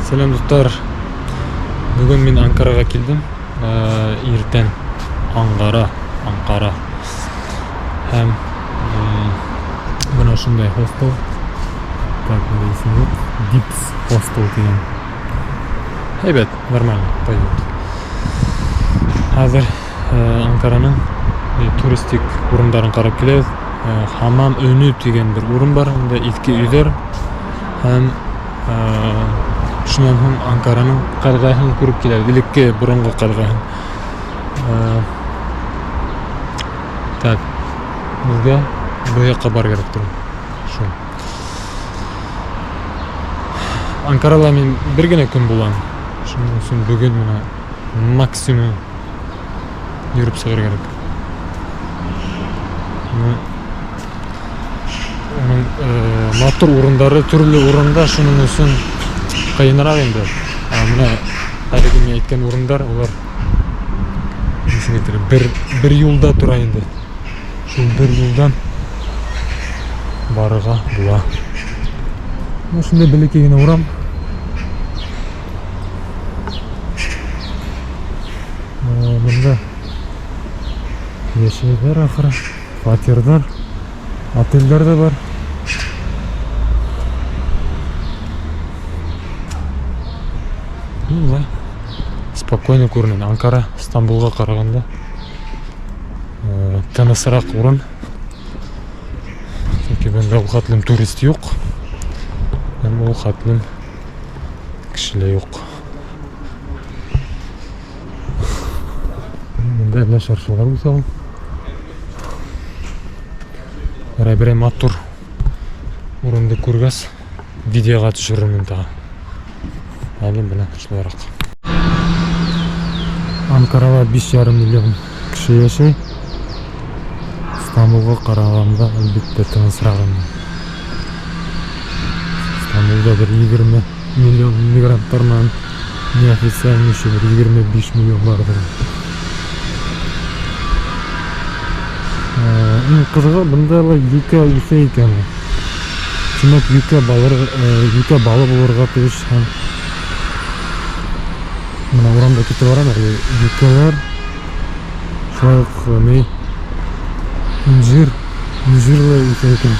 Сәләм, дуҫтар! Бөгөн мин Анкараға килдем. Иртән Аңғара, Анкара. Һәм бына шундай хостел. Так, бында исем юҡ. Дипс хостел тигән. Һәйбәт, нормально, пойдет. Хәҙер Анкараның туристик урындарын ҡарап киләбеҙ. Хамам Өнө тигән бер урын бар, унда иҫке өйҙәр һәм шунан һуң Анкараның ҡәлғәһен күреп киләбеҙ, элекке боронғо ҡәлғәһен. Так, беҙгә был яҡҡа барыр кәрәк тора. Шул. Анкарала мин бер генә көн булам. Шуның өсөн бөгөн менә максимум йөрөп сығыр кәрәк. Уның матур урындары төрлө урында, шуның өсөн ҡыйыныраҡ инде. Ә менә әлеге мин әйткән урындар, улар нисек әйтер, бер юлда тора инде. Шул бер юлдан барырға була. Менә шундай бәләкәй генә урам. Бында йәшәйҙәр ахыры, фатирҙар, отелдәр ҙә бар. Ну, спокойно күренә. Анкара Стамбулға ҡарағанда тынысыраҡ урын. Сөнки бында ул хәтлем турист юҡ. Һәм ул хәтлем кеше лә юҡ. Бында әллә шаршылар үҫә ул. Берәй берәй матур урынды күргәс, видеоға төшөрөрмөн тағы. Әле бына шулайыраҡ. Анкарала 5,5 миллион кеше йәшәй. Стамбулға ҡарағанда, әлбиттә, тынысыраҡ инде. Стамбулда бер 20 миллион мигранттар менән неофициальный еще бер 25 миллион барҙыр. Иң ҡыҙығы, бында ла йүкә үҫә икән. Тимәк, йүкә балы булырға тейеш һәм бына урамда китеп барам әле йүкәләр, шулай уҡ ни, инжир, инжир ҙа үҫә икән.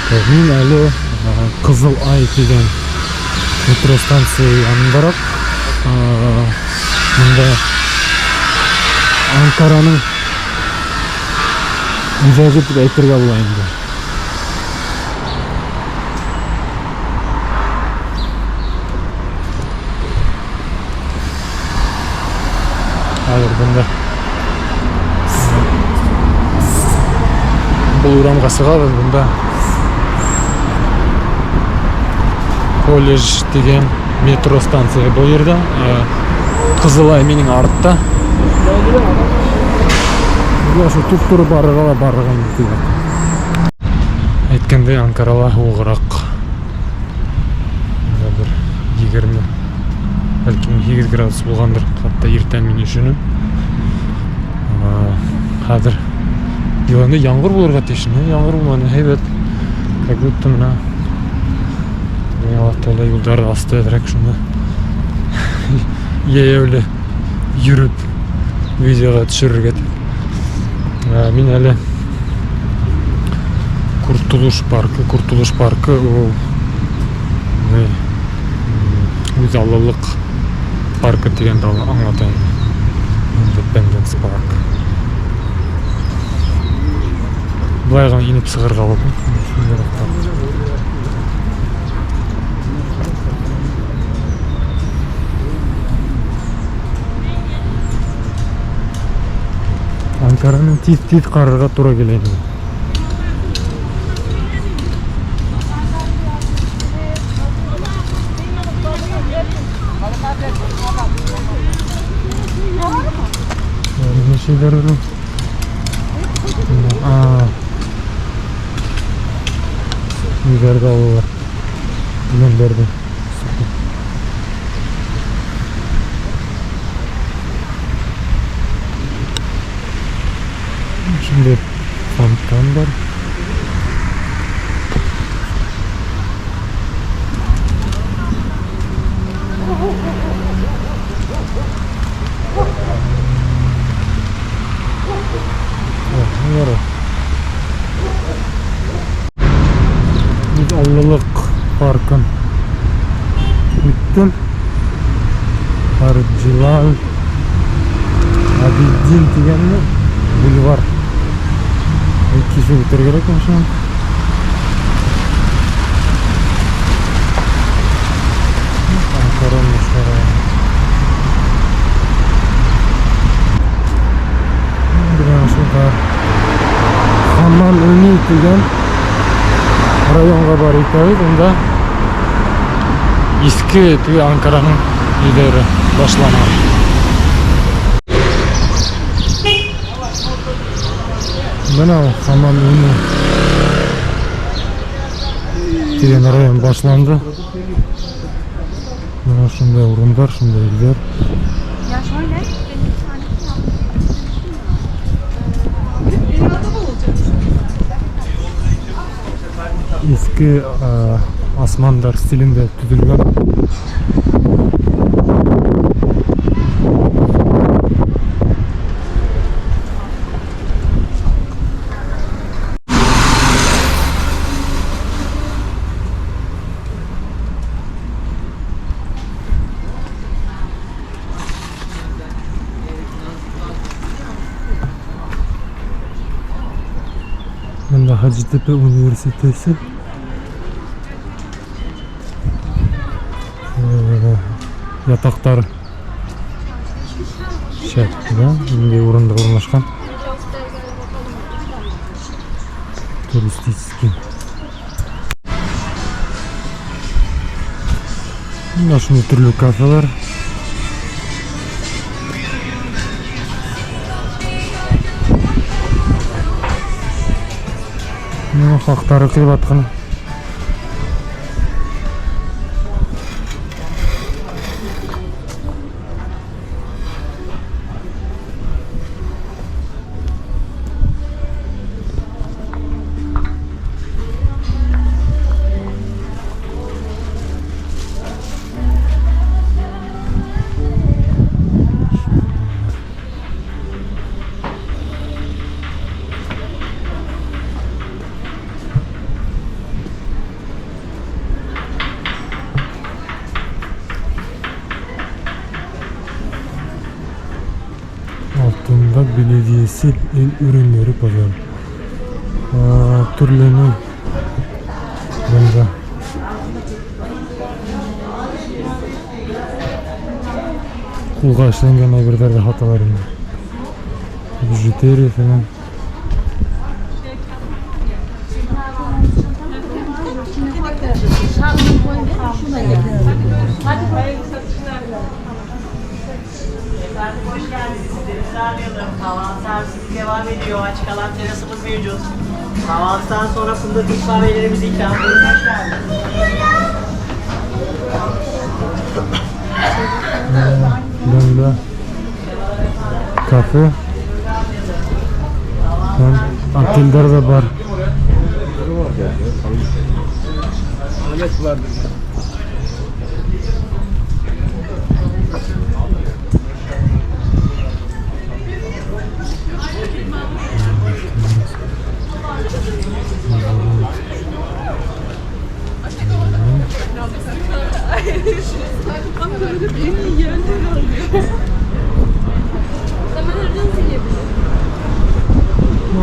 Так, мин әле Ҡыҙыл Ай тигән метро станция янындараҡ. Бында Анкараның үҙәге тип әйтергә була инде. Хәҙер бында был урамға сығабыҙ, бында колледж тигән метро станция был ерҙә. Ҡызылай минең артта. Беҙгә ошо туп-тура барырға ла барырға инде тигән. Әйткәндәй, Анкарала һыуығыраҡ. Бында бер 20, бәлки 18 градус булғандыр, хатта иртән мин өшөнөм. Хәҙер йылында ямғыр булырға тейеш. Ни ямғыр булманы, һәйбәт. Как будто бына Аллаһ Тәғәлә юлдар асты әҙерәк, шуны йәйәүле йөрөп видеоға төшөрөргә тип. Мин әле Куртулуш паркы, Куртулуш паркы ул ни, үҙаллылыҡ паркы тигәнде аңлата инде. Independence Park. Былай ғына инеп сығырға була. Анкараны тиҙ-тиҙ ҡарарға тура килә инде. Нимә эшләйҙәр ул? Өйҙәрҙе алалар. Үләндәрҙе. Шундай фонтан бар. Яңылыҡ паркын үттем. Арджилал Абидин тигәнме? Бульвар. Кисеп үтергә кәрәк машина. Анкараның шулар. Хаммам Өни тигән районға барып итәбеҙ. Унда иҫке теге Анкараның өйҙәре башлана. Бына ул Хаммам Өни тигән район башланды. Бына шундай урындар, шундай өйҙәр. Ya şöyle, benim bir tane Иҫке османдар стилендә төҙөлгән. Бында Hacettepe Üniversitesi. Ятаҡтар шәп, да? Ниндәй урында урынлашҡан? Туристический. Бында шундай төрлө кафелар. Ну, хаҡтары ҡыйбат ҡына. Altındağ Belediyesi el ürünleri pazarı. Төрлө бында. Ҡулға эшләнгән әйберҙәрҙе һаталар инде. Бижутерия фәлән. Efendim hoş geldiniz. Sizleri ağırlayalım. Kahvaltı servisimiz devam ediyor. Açık alan terasımız mevcut. Kahvaltıdan sonra fındık Türk kahvelerimiz ikram. Buyurun hoş geldiniz. Bunda kafe һәм отелдәр ҙә бар.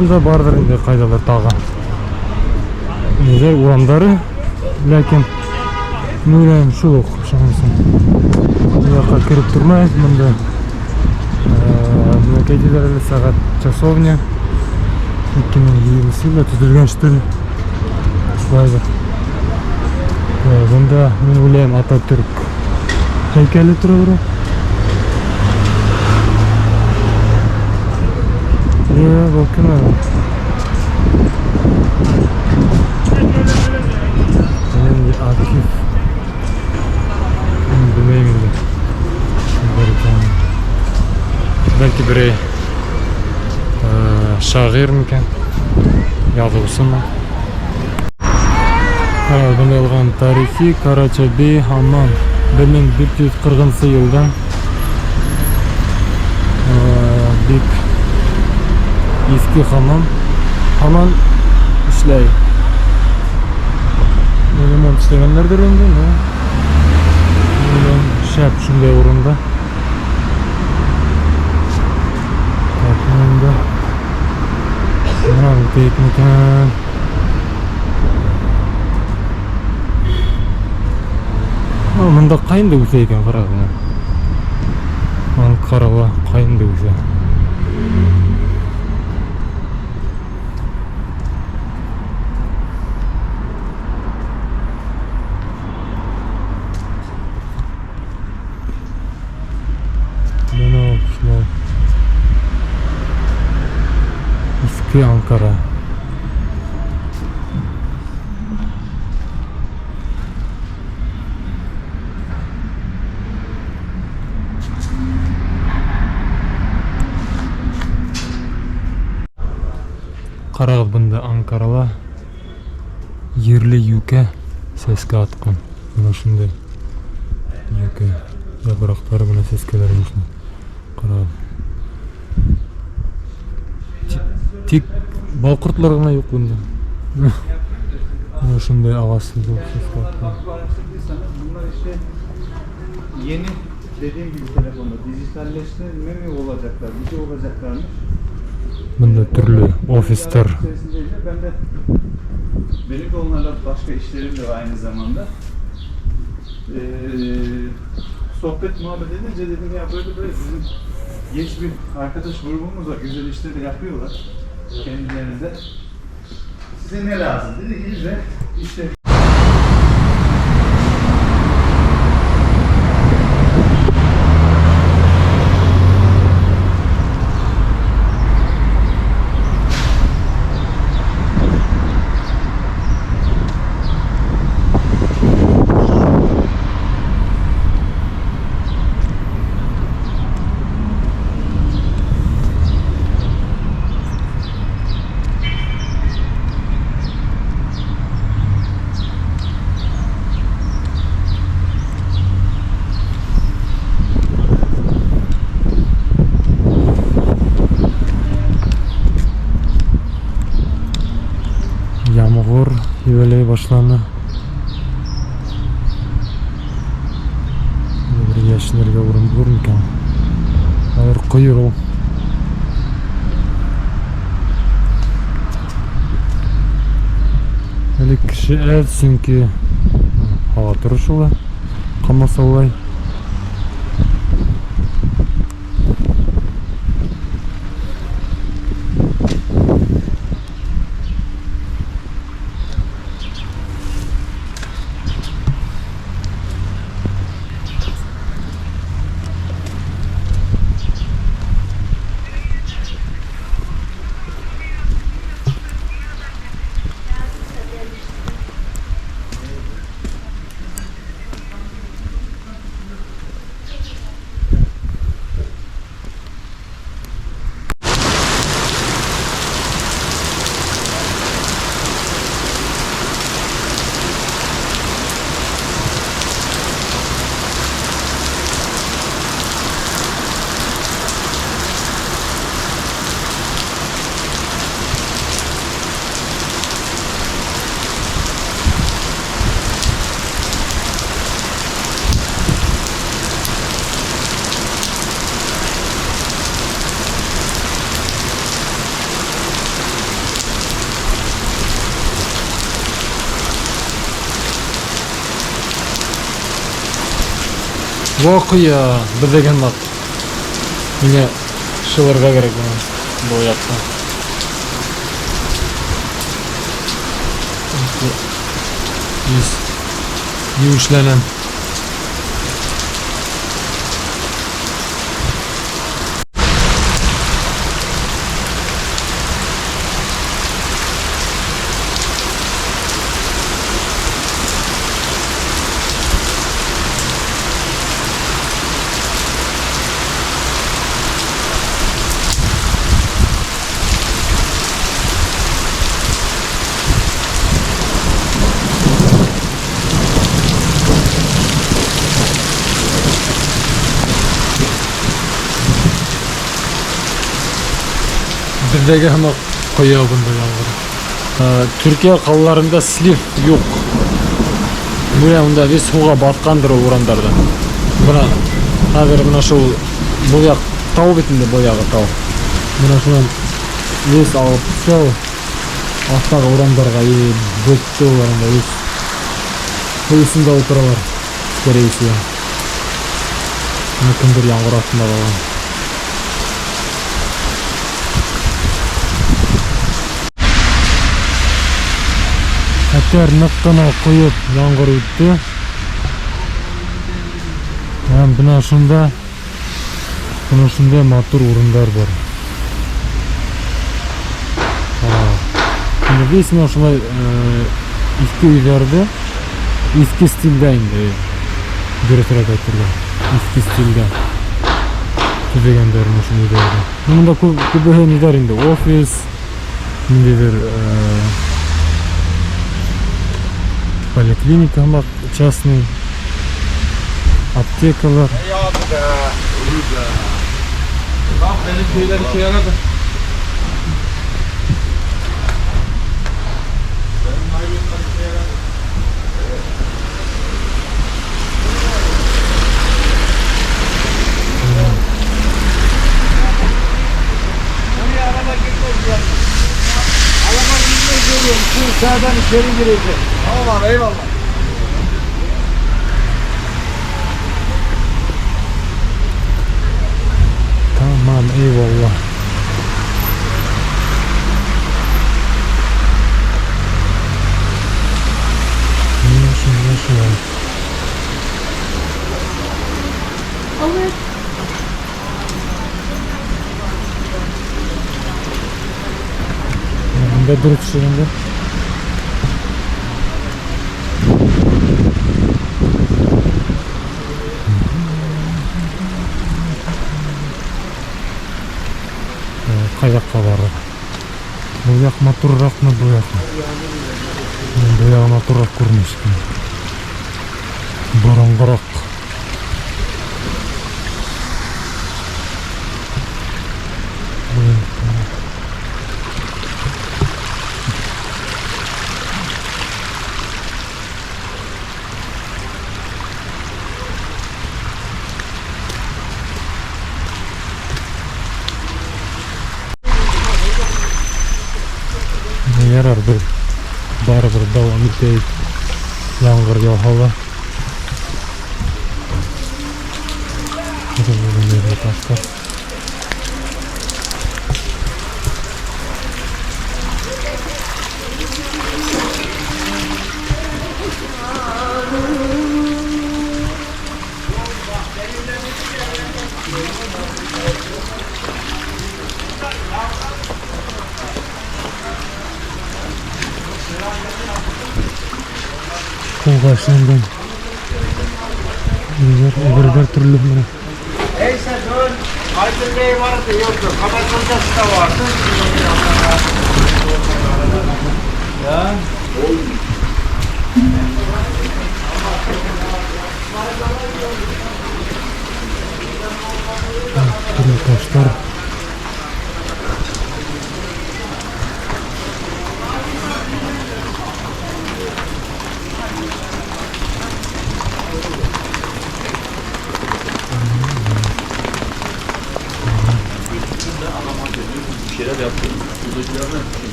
Унда барҙыр инде ҡайҙалыр тағы. Ниҙәр урамдары, ләкин мин уйлайым шул уҡ, шуның өсөн ул яҡҡа кереп тормайбыҙ. Бында бына әйтәләр әле, сәғәт часовня 2020 йылда төҙөлгән, что ли, шулайҙыр. Бында мин уйлайым Ататүрк һәйкәле торалыр. Йә, был кем әле? Ниндәй Акиф? Мин белмәйем инде. Кемдәр икәнен. Бәлки берәй шағир микән? Яҙыусымы? Ҡара, бында яҙылған тарихи Карачабей Хаммам 1440 йылдан бик иҫке хамам һаман эшләй. Эшләгәндәрҙер инде, но уйлайым, шәп шундай урында. Так, инде бына үтәйек микән? Мында ҡайын да үҫә икән, ҡарағыҙ бына. Анкарала ҡайын да үҫә. Бына шулай. Иҫке Анкара. Ҡарағыҙ, бында Анкарала ерле йүкә сәскә атҡан. Бына шундай йүкә япраҡтары менән сәскәләре үҫә. Ҡарағыҙ. Тик бал ҡортлары ғына юҡ бында. Бына шундай ағас булып сәскә атҡан. Bak araştırdıysanız bunlar işte yeni dediğim gibi telefonda dijitalleştirme mi olacaklar, bir şey olacaklarmış. Бында төрлө офистар. İçerisindeydi. Ben de benim de onlarla başka işlerim de var aynı zamanda. Sohbet muhabbet edince dedim ya böyle böyle bizim genç bir arkadaş grubumuz var. Güzel işleri de yapıyorlar kendilerinde. Size ne lazım? Dedi ki bize işte Ямғыр һибәләй башланы. Бер йәшенергә урын булыр микән? Хәҙер ҡойор ул. Әле кеше әҙ, сөнки һауа торошо ла ҡамасаулай. Ваҡыя беҙҙәге һымаҡ. Миңә шылырға кәрәк бына был яҡта. Йөз еүешләнәм. Беҙҙәге һымаҡ ҡоя бында ямғыр. Төркиә ҡалаларында слив юҡ. Бына унда весь һыуға батҡандыр ул урамдарҙа. Бына хәҙер бына шул был яҡ тау бит инде, был яғы тау. Бына шунан весь алып төшә ул аҫтағы урамдарға и бөттө улар унда весь һыу эсендә ултыралар, скорее всего. Бына кемдер ямғыр аҫтында ҡалған. Хәтәр ныҡ ҡына ҡойоп ямғыр үтте. Һәм бына шунда, бына шундай матур урындар бар. Инде весь менә шулай иҫке өйҙәрҙе иҫке стилдә инде, дөрөҫөрәк әйтергә, иҫке стилдә төҙөгәндәр менә шул өйҙәрҙе. Бында күбеһе ниҙәр инде, офис, ниндәйҙер поликлиника һымаҡ, частный аптекалар. Tam benim köyler işe yaradı. Benim naylonlar işe yaradı. Buraya araba girmez ya. Araba girmez diyorum. Şu sağdan içeri girecek. Tamam abi eyvallah. Tamam eyvallah. Менә шунда шулай. Olur. Бында дөрөҫ төшөргәндәр. Ҡай яҡҡа барыр? Был яҡ матурыраҡмы, был яҡмы? Был яғы матурыраҡ күренә шикелле. Боронғораҡ. Был яҡ. Ярар, бер барыбер дауам итәйек. Ямғыр яуһа ла. Таштар. Ҡулға эшләнгән бер төрлө менә. Neyse dön. Aydın Bey vardı yoktu. Kamer Hocası da vardı. Ya. Төрлө таштар.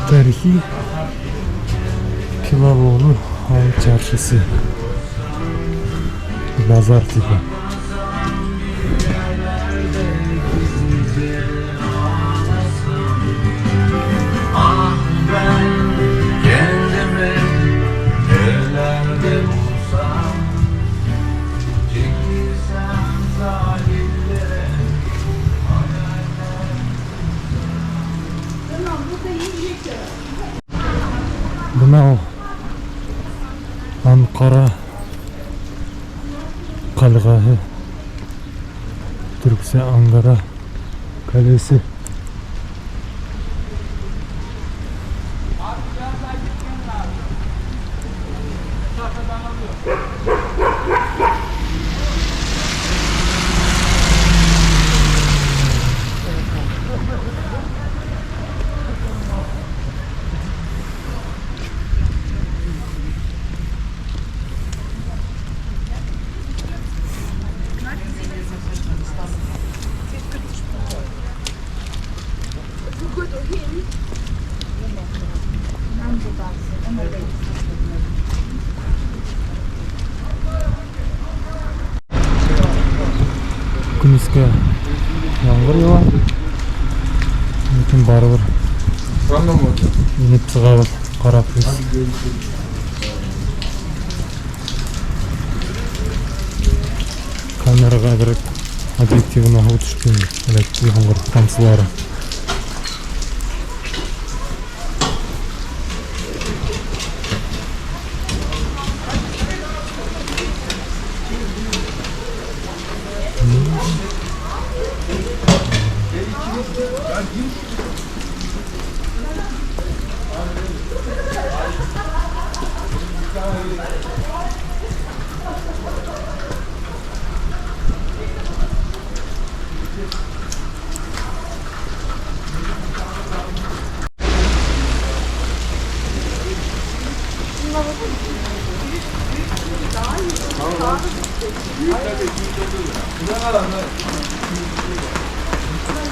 Тарихи Килавоğlu Han Çarşısı. Базар типа. Ah ben kendimi nerelerde bulsam, çekilsem sahillere. Tamam, burada yiyecek de var. Бына ул Анҡара ҡәлғәһе. Türkçe Ankara Kalesi. Көнөскә ямғыр яуа. Ләкин барыбер инеп сығабыҙ, ҡарап беҙ. Камераға әҙерәк объективына һыу төшкән, әле ямғыр тамсылары.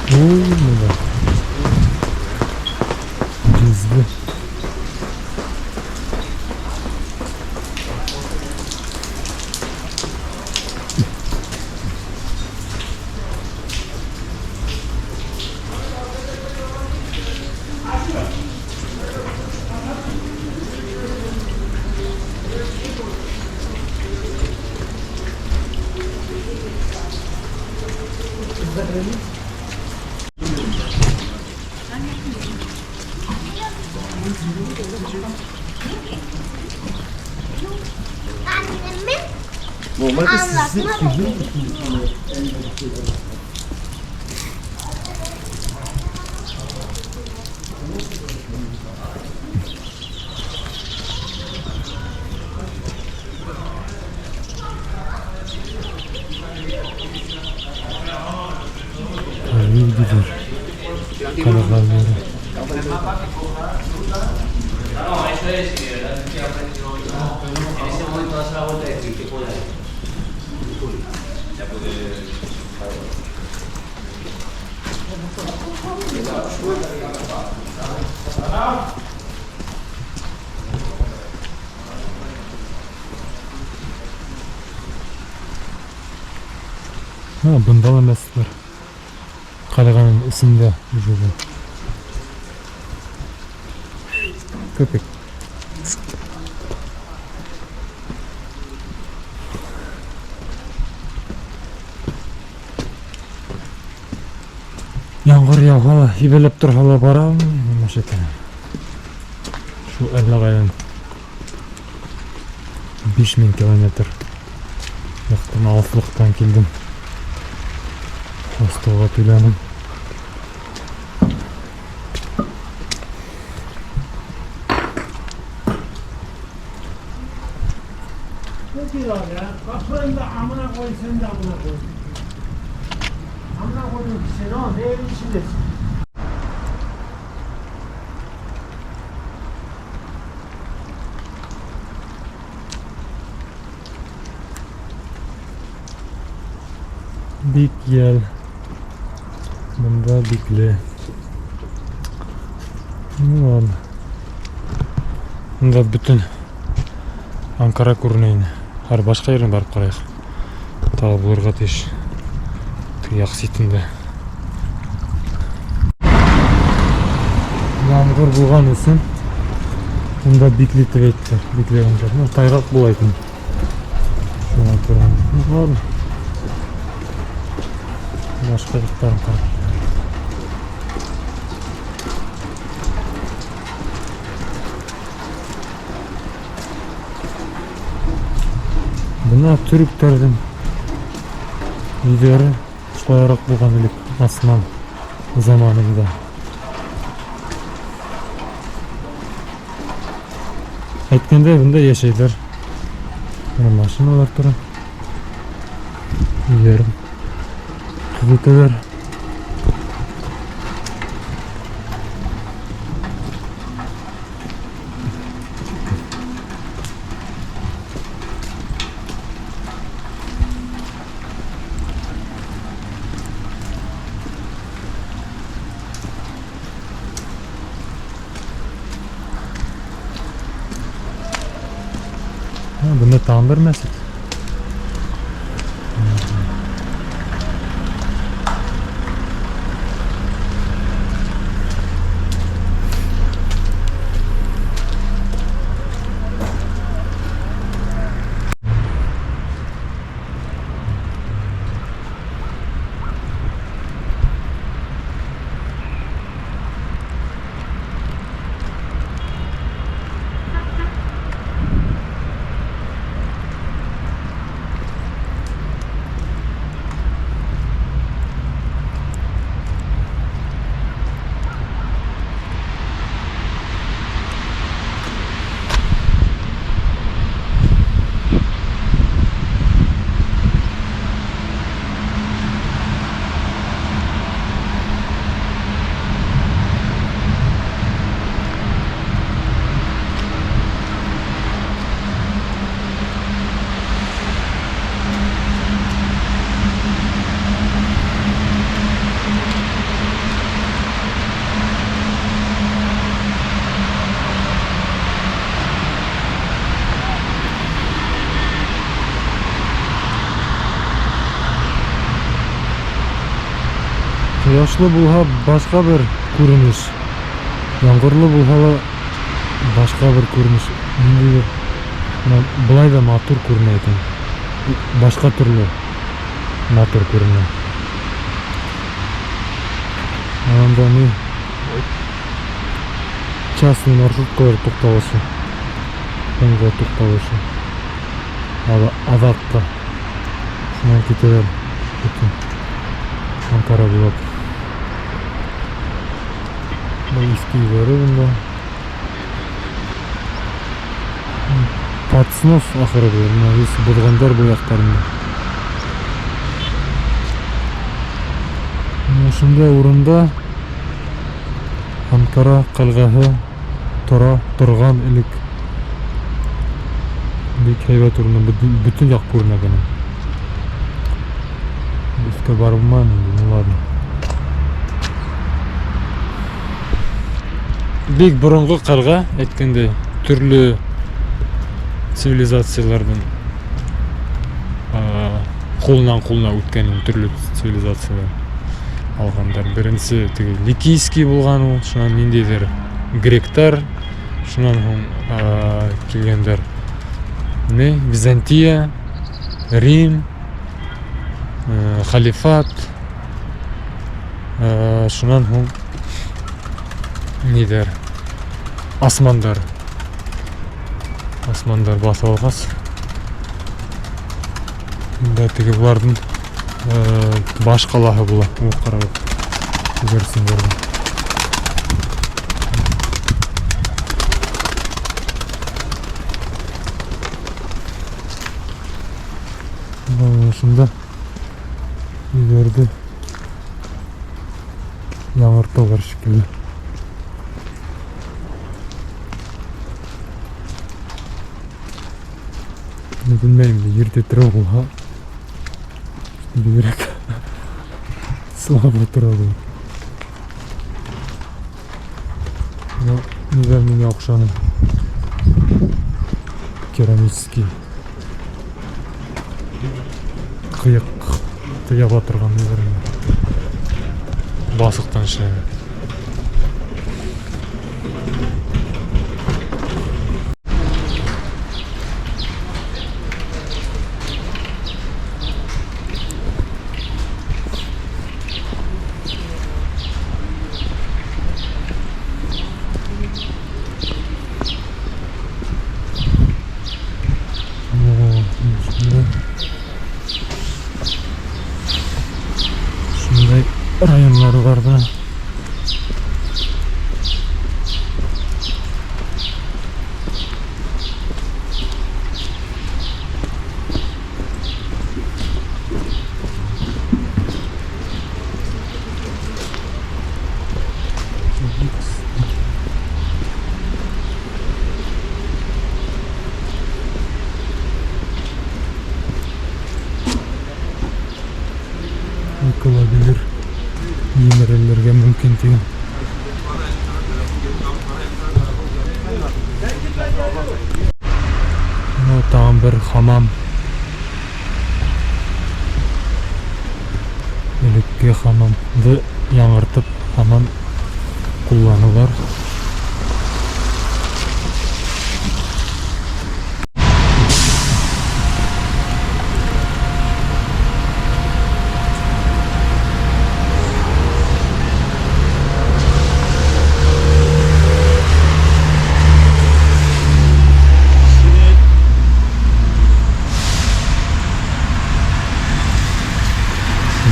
Бында Gizli. Annemin anlatma Tarihi gider. Kalabalıkları. No, eso es, que de verdad que aprendió en ese momento das la vuelta y decir, ¿qué puedo hacer? Ha, бында ла мәсет бар. Ҡалғаның эсендә уже был. Köpek. Ямғыр яуһа ла, һибәләп торһа ла барам, мәсеткә. Шул әллә ҡайҙан 5000 километр яҡтан, алыҫлыҡтан килдем. Хостелға түләнем. Çok iyi abi ya. Kapının da amına koy, sen de amına koy. Amına koydum ki seni oğlum, evin içindesin. Бик йәл. Бында бикле. Ну ладно. Бында бөтөн Анкара күренә инде. Хәҙер башҡа еренә барып ҡарайыҡ. Тағы булырға тейеш. Теге яҡ ситендә. Ямғыр булған өсөн унда бикле тип әйтте. Бикләгәндәр. Ну, тайғаҡ була икән. Шуға күрә. Ну, ладно. Башҡа яҡтарын ҡарап. Бына төрөктәрҙең өйҙәре. Шулайыраҡ булған элек Осман заманында. Әйткәндәй, бында йәшәйҙәр. Бына машиналар тора. Өйҙәрен төҙөтәләр. Һа, бында тағын бер мәсет. Ҡояшлы булһа башҡа бер күренеш, ямғырлы булһа ла башҡа бер күренеш. Ниндәйҙер бына былай ҙа матур күренә икән. Башҡа төрлө матур күренә. Анда ни частный маршруткалар туҡталышы, һуңғы туҡталышы. Аҙаҡҡы. Шунан китәләр бөтөн Анкара буйлап. Был иҫке өйҙәре бында. Под снос ахыры был. Бына весь боҙғандар был яҡтарында. Бына ошондай урында Анкара ҡәлғәһе тора торған элек. Бик һәйбәт урында, бөтөн яҡ күренә бының. Өҫкә барып булмай инде, ну ладно. Бик боронғо ҡәлғә, әйткәндәй, төрлө цивилизацияларҙың ҡулынан ҡулына үткән төрлө цивилизациялар алғандар. Беренсе теге ликийский булған ул, шунан ниндәйҙер гректар, шунан һуң килгәндәр не Византия, Рим, халифат, шунан һуң ниҙәр османдар. Османдар баҫып алғас, бында теге уларҙың баш ҡалаһы була. Ул ҡарап күгәрсендәрҙе. Ошонда өйҙәрҙе яңырталар шикелле. Белмәйем, ер тетрәү булһа, бигерәк слабо тора был. Но ниҙәр миңә оҡшаны. Керамический ҡыйыҡ яба торған ниҙәр балсыҡтан эшләнгән. Районлары бар да. Yıkılabilir, емірелерге мүмкін деген. Ну, тағын бір хамам. Элекке хамамды яңыртып, хамам кулланулар.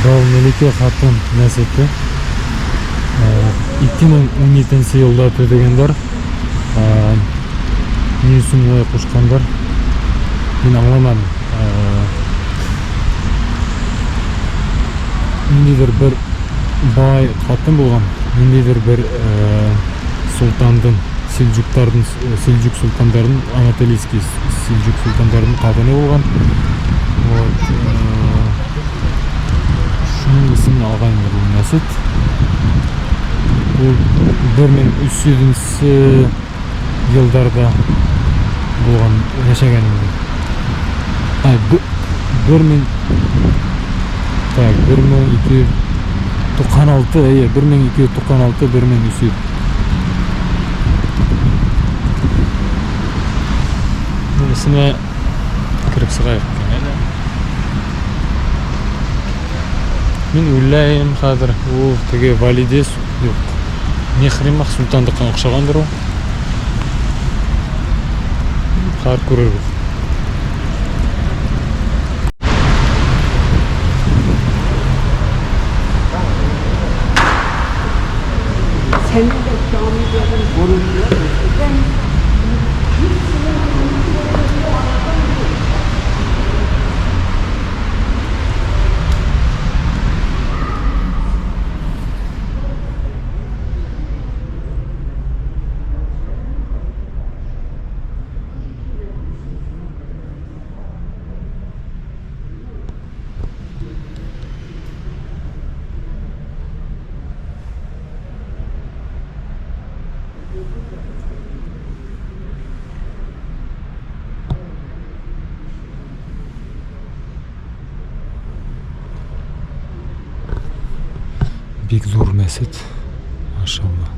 Был Мелике Хатын мәсете. 2017 йылда төҙөгәндәр. Ни өсөн улай ҡушҡандар? Мин аңламаным. Ниндәйҙер бер бай ҡатын булған, ниндәйҙер бер султандың, сельджуктарҙың, сельджук султандарының, анатолийский сельджук султандарының ҡатыны булған. Вот, шуның исемен алған инде был мәсет. Ул бер мең өс йөҙөнсө йылдарҙа булған, йәшәгән инде. Ай, бер мең, так, бер мең ике йөҙ туҡһан алты, эйе, бер мең ике йөҙ туҡһан алты, бер мең өс йөҙ. Эсенә кереп сығайыҡ икән әле. Мин уйлайым хәҙер, ул теге валиде юҡ. Мехримах султандыҡҡа оҡшағандыр ул. Хәҙер күрербеҙ. Бик ҙур мәсет, машалла.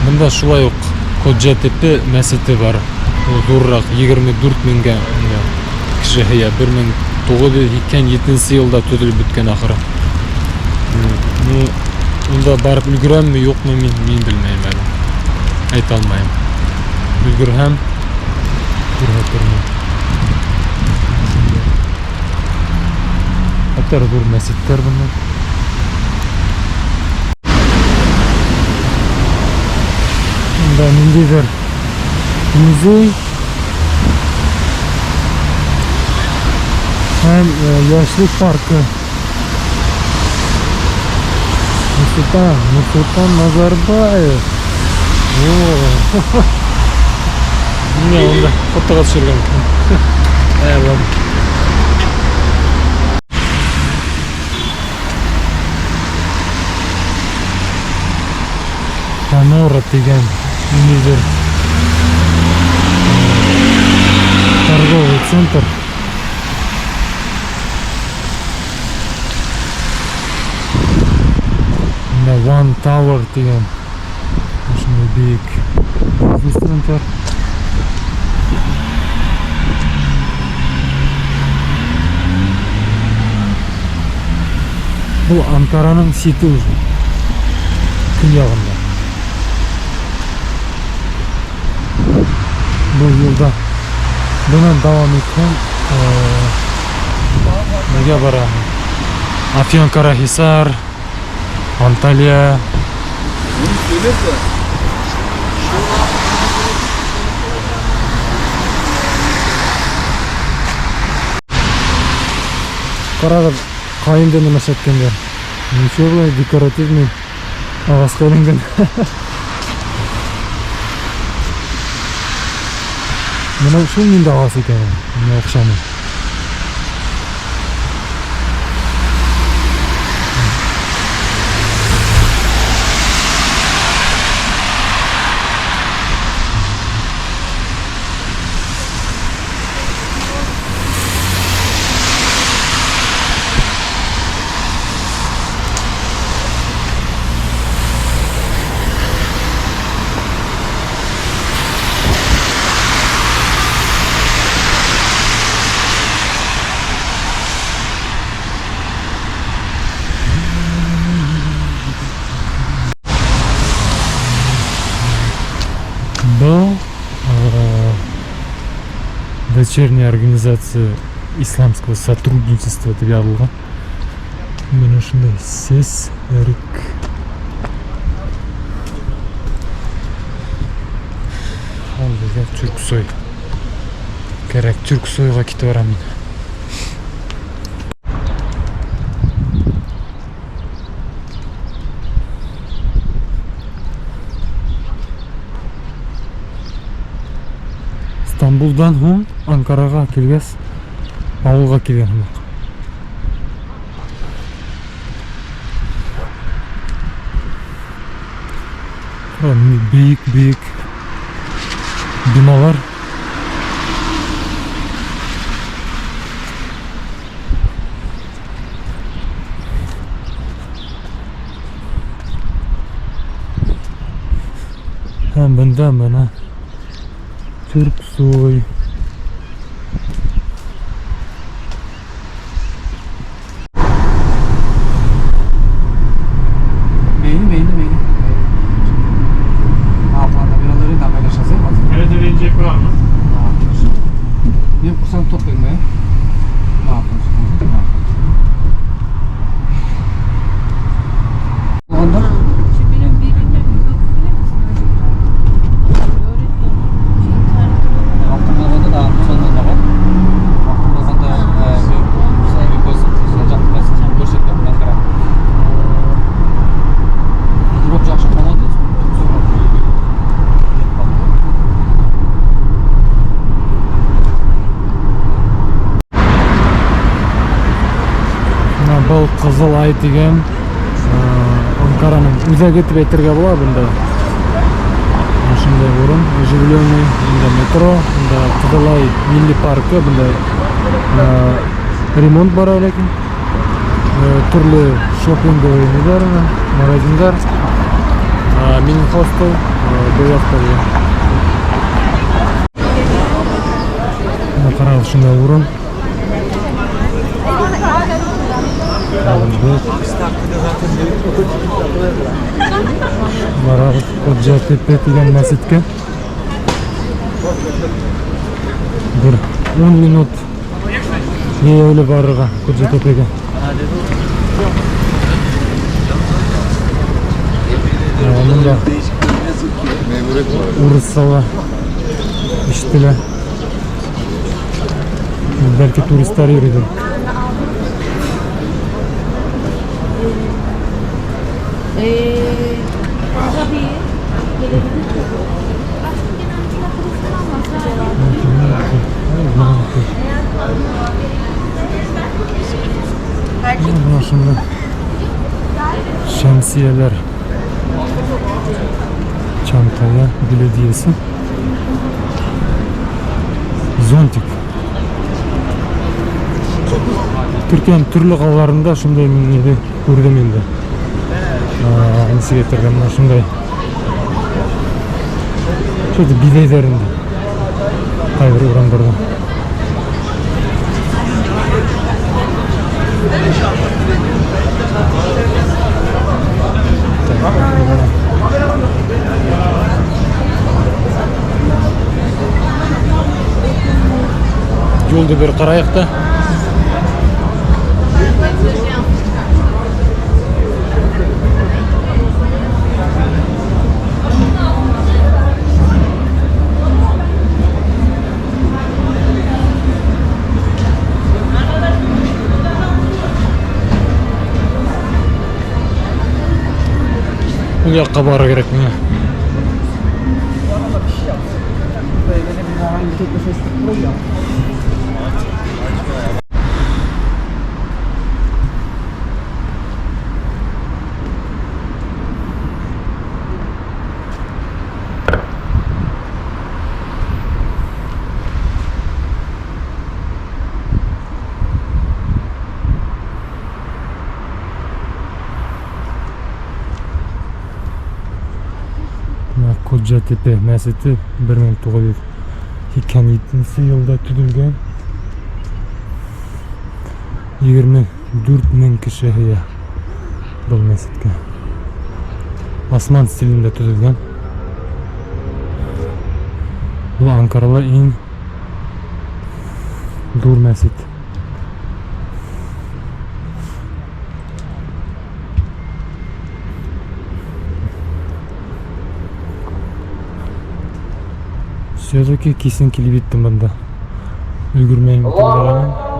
Бында шулай уҡ Коджатепе мәсете бар. Ул ҙурыраҡ, егерме дүрт меңгә кеше һыя. Бер мең туғыҙ йөҙ һикһән етенсе йылда төҙөлөп бөткән ахыры. Ну, унда барып өлгөрәмме, юҡмы, мин белмәйем әле. Әйтә алмайым. Өлгөрһәм, күрһәтермен. Хәтәр ҙур мәсеттәр бында. Бында ниндәйҙер музей һәм йәшлек паркы. Нурсултан Назарбаев. О! Ниңә унда фотоға төшөргән икән? Ладно. Панора тигән ниндәйҙер торговый центр. Бында One Tower тигән ошондай бейек бизнес центр. Был Анкараның сите уже көньяғында. Был юлда бынан дауам иткән Нигә бара? Афьонкарахисар, Анталия. Ҡарағыҙ, ҡайынды нәмә эшләткәндәр. Ничего былай декоративный ағасҡа эленгән. Бына шул ниндәй ағас икән ул? Миңә оҡшамай. Был дочерняя организация исламского сотрудничества тип яҙылған. Бына ошондай Сес Эрик. Ал беҙгә Түрксой. Кәрәк, Түрксойға китеп барам мин. Стамбулдан һуң Анкараға килгәс, ауылға килгән һымаҡ. Бейек-бейек биналар. Һәм бында бына Түрксой. Beğeni beğeni beğeni. Evet, verecek var mı? Men xursand to'playman. Onda Şu benim bir bilir misin acaba? Öğretti onu. Şu internette bulamadım. vaqtim bo'lganda da bo'lganda vaqtim bo'lganda ko'rsatgan Ankara. Бирок жакшы болот. Бына был Ҡыҙыл Ай тигән Анкараның үҙәге тип әйтергә була бында. Ошондай урын, оживленный, бында метро, бында Ҡыҙыл Ай милли паркы, бында ремонт бара ләкин. Төрлө шопинговый неләр, магазиндар. Минең хостел был яҡта булған. Бына ҡарағыҙ, шундай урын. Барабыҙ Коджатепе тигән мәсеткә. Бер 10 минут йәйәүле барырға Коджатепегә. Бында урыҫса ишетелә. Бәлки туристар йөрөйҙөр. Tabii. Gelebilir tabii. Aşkım genel mesela turistler almasa. Бына шунда Şemsiyeler. Çankaya Belediyesi. Зонтик. Төркиәнең төрлө ҡалаларында шундай мин ниҙе күрҙем инде. Нисек әйтергә, бына шундай. Шулай биҙәйҙәр инде. Ҡайбер урамдарҙа. Юлды бер ҡарайыҡ та. Ул яҡҡа барырға кәрәк миңә. Бына Коджатепе мәсете 1987 йылда төҙөлгән. 24 мең кеше һыя был мәсеткә. Осман стилендә төҙөлгән. Был Анкарала иң ҙур мәсет. Все-таки кисен килеп еттем бында. Өлгөрмәйем дип уйлағанмын.